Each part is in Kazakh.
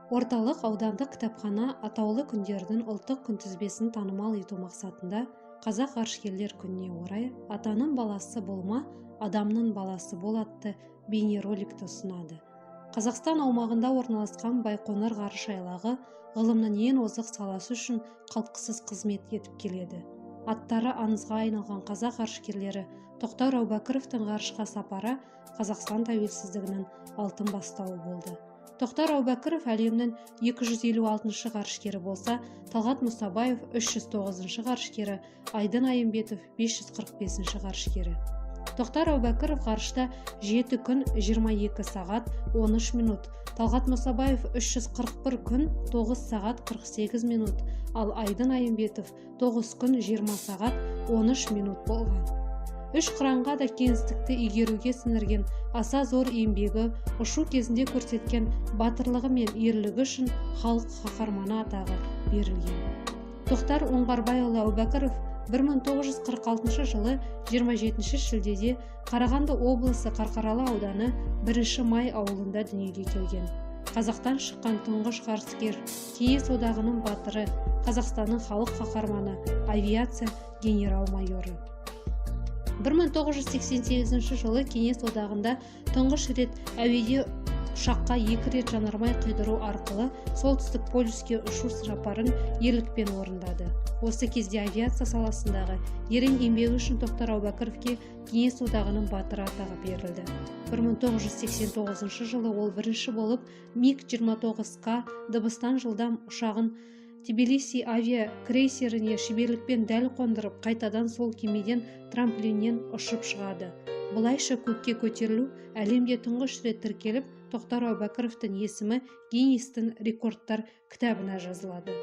Орталық аудандық кітапхана атаулы күндердің ұлттық күнтізбесін танымал ету мақсатында Қазақ ғарышкерлер күніне орай «Атаның баласы болма, адамның баласы бол» атты бейнероликті ұсынады. Қазақстан аумағында орналасқан Байқоңыр ғарыш айлағы ғылымның ең озық саласы үшін қалтқысыз қызмет етіп келеді. Аттары аңызға айналған қазақ ғарышкерлері Тоқтар Әубәкіровтің ғарышқа сапары Қазақстан тәуелсіздігінің алтын бастауы болды. Тоқтар Әубәкіров әлемнің 256 ғарышкері болса, Талғат Мұсабаев 309 ғарышкері, Айдын Айымбетов 545 ғарышкері. Тоқтар Әубәкіров ғарышта 7 күн 22 сағат 13 минут, Талғат Мұсабаев 341 күн 9 сағат 48 минут, ал Айдын Айымбетов 9 күн 20 сағат 13 минут болған. Үш қыранға да кеңістікті игеруге сіңірген аса зор еңбегі, ұшу кезінде көрсеткен батырлығы мен ерлігі үшін Халық қаһарманы атағы берілген. Тоқтар Оңғарбайұлы Әубәкіров 1946 жылы 27 шілдеде Қарағанды облысы, Қарқаралы ауданы, Бірінші Май ауылында дүниеге келген. Қазақтан шыққан тұңғыш ғарышкер, Кеңес Одағының Батыры, Қазақстанның Халық қаһарманы, авиация генерал-майоры. 1988 жылы Кеңес Одағында тұңғыш рет әуеде ұшаққа екі рет жанармай құйдыру арқылы Солтүстік полюске ұшу сапарын ерлікпен орындады. Осы кезде авиация саласындағы ерен еңбегі үшін Тоқтар Әубәкіровке Кеңес Одағының Батыры атағы берілді. 1989 жылы ол бірінші болып МиГ 29К дыбыстан жылдам ұшағын Тбилиси авиа крейсеріне шеберлікпен дәл қондырып, қайтадан сол кемеден трамплиннен ұшып шығады. Бұлайша көкке көтерілу әлемде тұңғыш рет тіркеліп, Тоқтар Әубәкіровтің есімі Гиннестің рекордтар кітабына жазылады.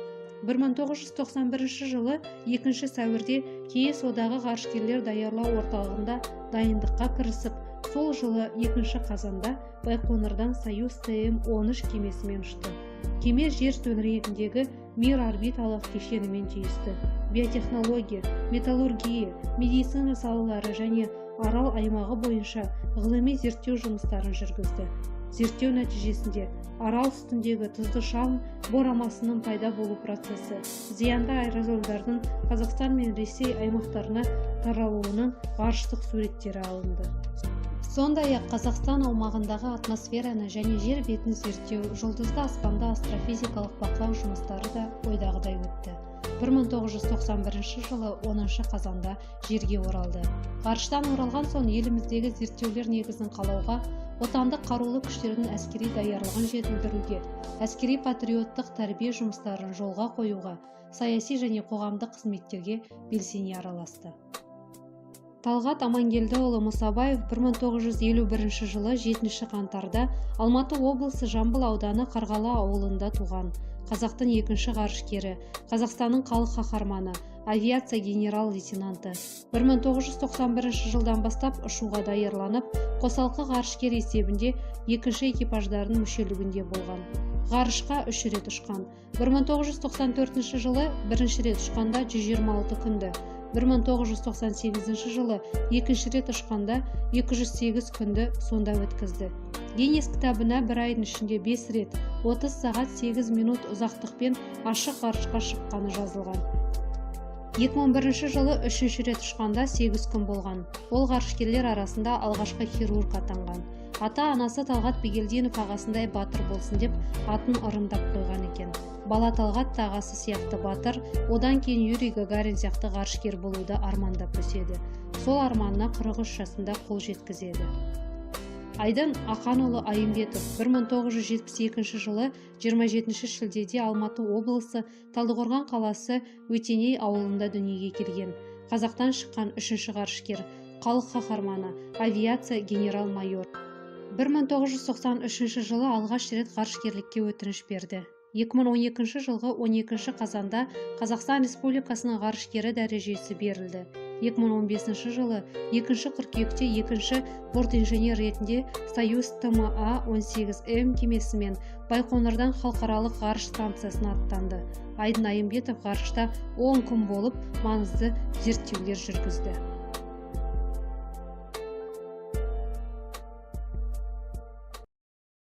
1991 жылы 2 сәуірде Кеңес Одағы ғарышкерлер даярлау орталығында дайындыққа кірісіп, сол жылы 2 қазанда Байқоңырдан Союз ТМ-13 кемесімен ұшты. Кеме жер төңірегіндегі Мир орбиталық кешенімен түйісті. Биотехнология, металлургия, медицина салалары және Арал аймағы бойынша ғылыми зерттеу жұмыстарын жүргізді. Зерттеу нәтижесінде Арал үстіндегі тұзды шаң борамасының пайда болу процесі, зиянды аэрозольдардың Қазақстан мен Ресей аймақтарына таралуының ғарыштық суреттері алынды. Сондай-ақ Қазақстан аумағындағы атмосфераны және жер бетін зерттеу, жұлдызды аспанда астрофизикалық бақылау жұмыстары да ойдағыдай өтті. 1991 жылы 10 қазанда жерге оралды. Ғарыштан оралған соң еліміздегі зерттеулер негізін қалауға, отандық қарулы күштердің әскери даярлығын жетілдіруге, әскери патриоттық тәрбие жұмыстарын жолға қоюға, саяси және қоғамдық қызметтерге белсене араласты. Талғат Амангелдіұлы Мұсабаев 1951 жылы 7 қаңтарда Алматы облысы, Жамбыл ауданы, Қарғалы ауылында туған. Қазақтың екінші ғарышкері, Қазақстанның Халық қаһарманы, авиация генерал-лейтенанты. 1991 жылдан бастап ұшуға даярланып, қосалқы ғарышкер есебінде екінші экипаждардың мүшелігінде болған. Ғарышқа үш рет ұшқан. 1994 жылы бірінші рет ұшқанда 126 күнді, 1998 жылы екінші рет ұшқанда 208 күнді сонда өткізді. Гиннес кітабына бір айдың ішінде 5 рет 30 сағат 8 минут ұзақтықпен ашық ғарышқа шыққаны жазылған. 2001 жылы үшінші рет ұшқанда 8 күн болған. Ол ғарышкерлер арасында алғашқы хирург атанған. Ата анасы Талғат Бигелдинов ағасындай батыр болсын деп атын ырымдап қойған екен. Бала Талғат та ағасы сияқты батыр, одан кейін Юрий Гагарин сияқты ғарышкер болуды армандап өседі. Сол арманына 43 жасында қол жеткізеді. Айдын Ақанұлы Айымбетов 1972 жылы 27 шілдеде Алматы облысы, Талдықорған қаласы, Өтеней ауылында дүниеге келген. Қазақтан шыққан үшінші ғарышкер, Халық қаһарманы, авиация генерал-майор. 1993 жылы алғаш рет ғарышкерлікке өтініш берді. 2012 жылғы 12 қазанда Қазақстан Республикасының ғарышкері дәрежесі берілді. 2015 жылы 2 қыркүйекте екінші бортинженер ретінде Союз ТМА 18М кемесімен Байқоңырдан Халықаралық ғарыш станциясына аттанды. Айдын Айымбетов ғарышта 10 күн болып, маңызды зерттеулер жүргізді.